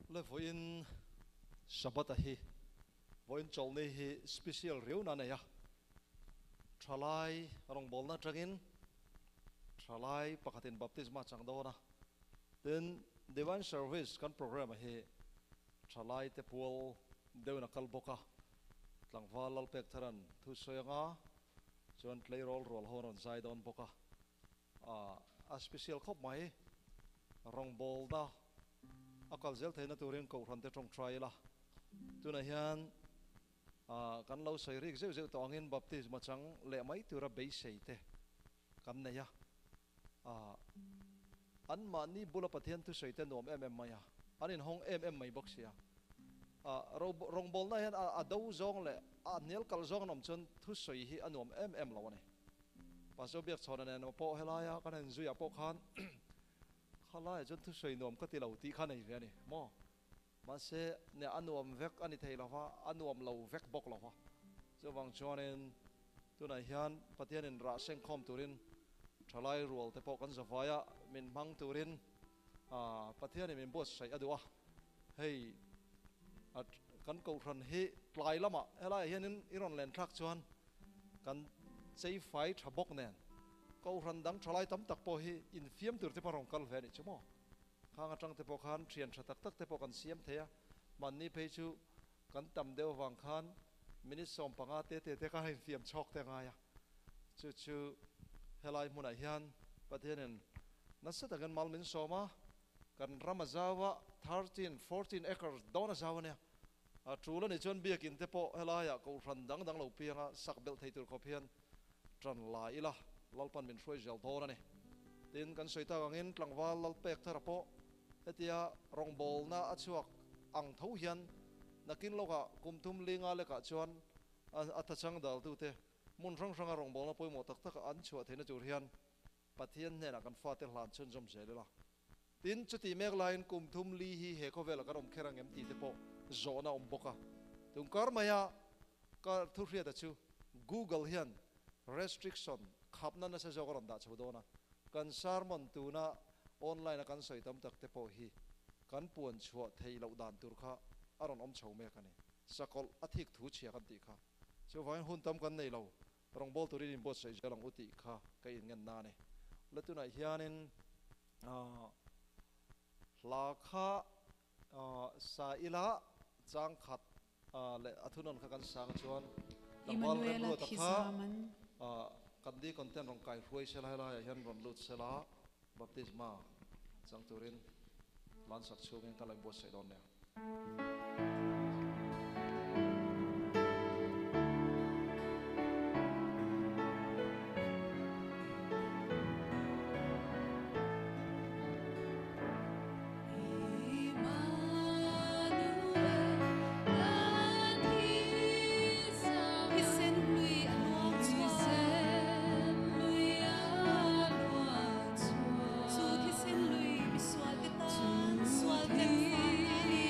Le vawiin Sabbath a hi vawiin chawlhni hi special riau na nei a, thalai rawngbawlna atangin thalai pakhatin baptisma chang dawn a, tin Divine Service kan programme a hi thalai te pual deuhin a kal bawk a, tlangval Lalpekthara'n thu sawi anga chuan tleirawl rual ho an rawn zai dawn bawk a. A special khawp mai. Rawngbawlna a kal zel theihna turin Kohhran te tawngtai ila. Tunah hian kan lo sawi rik zeuh zeuh tawh angin baptisma chang leh mai tura beisei te kan nei a. Anmahni bula Pathian thusawi te nuam em em mai a, an inhawng em em mai bawk sia. Rawngbawlna hian a do zawng leh a hnial kal zawng an awm chuan thusawi hi a nuam em em lo a ni. Pastor Biakchhawna nen emaw pawh helaia kan han zuiah pawh khan khalaiah chuan thusawi nuam ka ti lo tih kha nei ve a ni maw? Mahse, ne a nuam vek a ni thei lo va, a nuam lo vek bawk lo va. Chuvang chuanin tunah hian Pathianin rah sengkhawm turin thalai rual te pawh kan zavaia min hmang turin Pathianin min buatsaih a duh a. Hei kan kohhran hi tlai lamah helaiah hianin i rawn len thlak chuan Kan chei fai tha bawk nen Kohhran dang thalai tam tak pawh hi infiam tur te pawh rawn kal ve a nih chu maw? Khang atang te pawh khan thian tha tak tak te pawh kan siam thei a, hmanni phei chu kan tam deuh avang khan minute 15 te te te khan a infiam chhawk te a ngai a, chu chu helai hmunah hian Pathianin nasa takin mal min sawm a, kan ram a zau a, 13, 14 acres dawn a zau a nia. A tul a nih chuan biakin te pawh helaiah kohhran dang dang lo pianga sak belh thei tur khawp hian tan la ila, Lalpan min hruai zel dawn a ni. Tin, kan sawi tak angin tlangval Lalpek thara pawh hetia rawngbawlna a chhuak ang tho hian nakin lawkah kum thum linga lekah chuan a thachang daltute hmun hrang hranga rawngbawlna pawimawh tak taka an chhuah theihna tur hian Pathian hnenah kan fate hlan chhunzawm zel ila. Tin, chutih mek laiin kum thum li hi he khawvelah kan awm kher ang em tih te pawh zawhna a awm bawk a. Tungkar maia ka thu hriata chu Google hian restriction, khapna nasa zawk a rawn dah chho dawn a. Kan sermon tuna online a kan sawi tam tak te pawh hi kan puan chhuah theih loh dan tur kha a rawn awm chho mek a ni. Sakawlh a thik thu chhia kan tih kha. Chuvangin hun tam kan nei lo. Rawngbâwl turin inbuatsaih zel ang u tih kha ka inngen na a ni. La tunah hianin hla kha sa ila chang khat leh a thunawn kha kan sang chuan tlangval Immanuela remruata thi kha zaman. kan di content rawn kai hruai sela helaiah hian rawn lut sela baptisma chang turin lansak chhungin ka lo inbuatsaih dawn nia. Thisen lui a luang chhuak. Chu thisen lui misualte tan sual tlen fai a ni.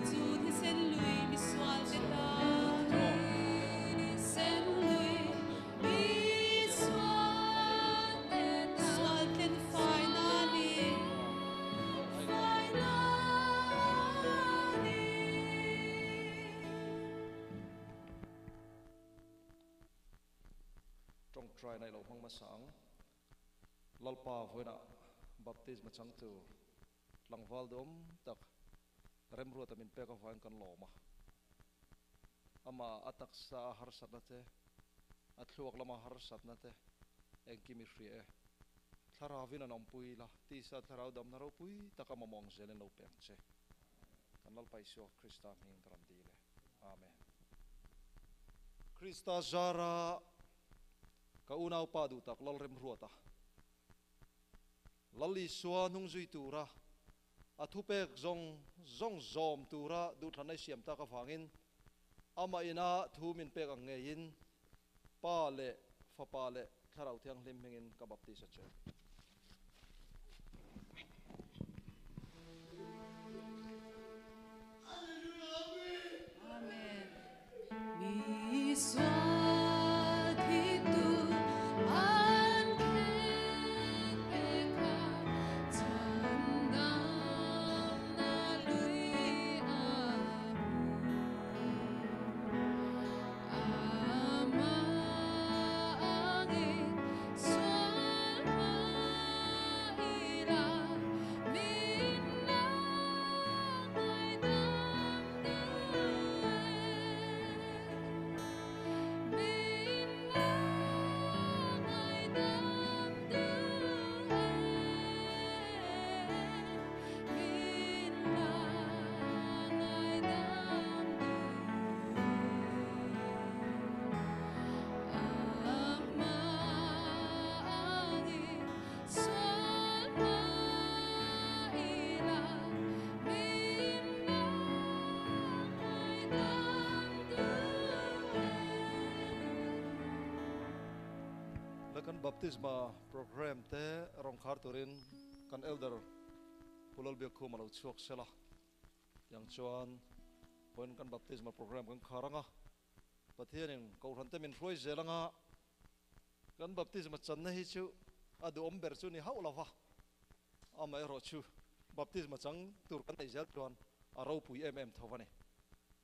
Chu thisen lui misualte tan. Sual tlen fai na ni. Tawngtai na i lo hmang hmasa ang. Lalpa vawiinah baptisma chang tur tlangval duhawm tak remruata min pek avangin kan lawm a. Amah a taksa a harsatna te, a thluak lama harsatna te engkim i hria e. Thlarauvin an awmpui la, tisa thlarau damna ropui taka mamawng zelin lo peng che. Kan Lalpa Isua Krista hmingin ka rawn dil e. Amen. Krista zara Ka unaupa duh tak Lalremruata, Lal Isua hnung zui tura a thupek zawng zawng zawm tura duhthlanna i siam tak avangin Amah ina thu min pek ang ngeiin Pa leh Fapa leh Thlarau Thianghlim hmingin ka baptis a che. Amen. Mi sual thitu an khen pe kha chhandamna lui a hmu. La kan baptisma program te rawn khar turin kan elder Pu Lalbiakkhum a lo chhuak sela. Tiang chuan vawiin kan baptisma program kan khar anga, Pathianin Kohhran te min hruai zel anga, kan baptisma channa hi chu a duhawm ber chu ni hauh lova, amaherawh chu baptisma chang tur kan neih zel chuan a ropui em em tho a ni.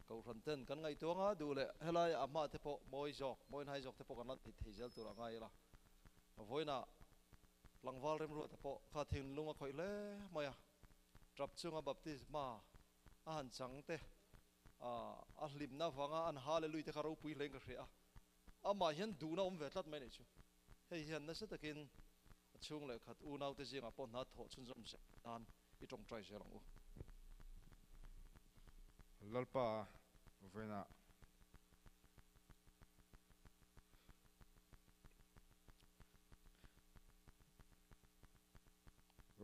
Kohhran ten kan ngaihtuah anga duh leh helai a hma te pawh mawi zawk, mawi hnai zawk te pawh kan la nei thei zel tur a ngai ila. Vawiinah tlangval remruata pawh kha thinlung a khawih hle mai a. Tap chunga baptisma a han chang te, a hlimna avanga an hallelui te kha ropui hlein ka hria a, amah hian duhna awm ve tlat mai anih chu. Hei hian nasa takin a chhung leh khat unaute zingah pawh hna thawh chhunzawm zel nan i tawngtai zel ang u. Lalpa vawiinah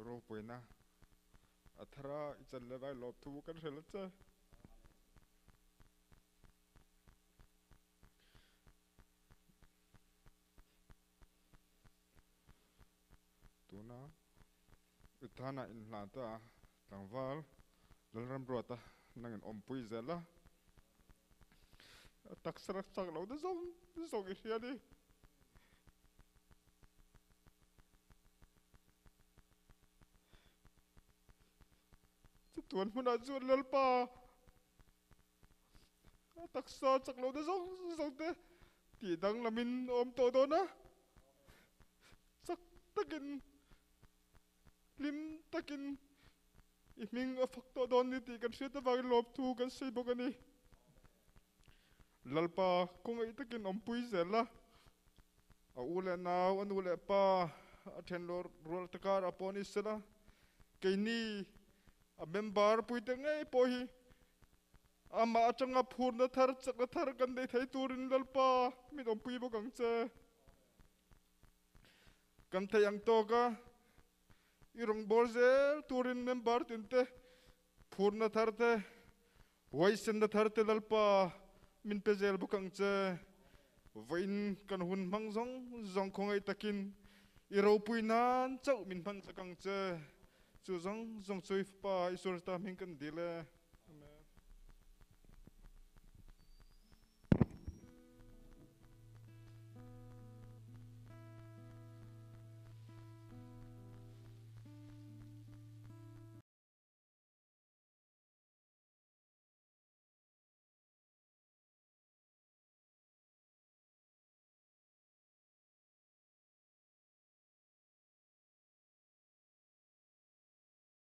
Ropuina a thar a, i chan le vai lawm thu kan hre la che. Tuna Uthana inhlan ta tlangval Lalramruata nangin awmpui zel a, a taksa rak chak lo te zawng zawng i hria ni. Chatuan hmunah chuan Lalpa a taksa chak lo te zawng zawng te tih danglamin a awm tawh dawn a, chak takin hlim takin i hming a fak tawh dawn ni tih kan hriat avangin lawmthu kan sawi bawk a ni. Lalpa khawngaih takin awmpui zel a, a u leh nau, a nu leh pa a then rual ta karah pawh ni sela, keini a member puite ngei pawh hi amah atanga phurna thar, chakna thar kan nei thei turin Lalpa min awmpui bawk ang che. Kan theih ang tawk a, i rawngbâwl zel turin member tinte phurna thar te, huaisenna thar te Lalpa min pe zel bawk ang che. Vawiin kan hun hmang zawng zawng khawngaih takin i ropui nan chauh min hman chak ang che. Chu zawng zawng chu i Fapa Isua Krista hming kan dil e.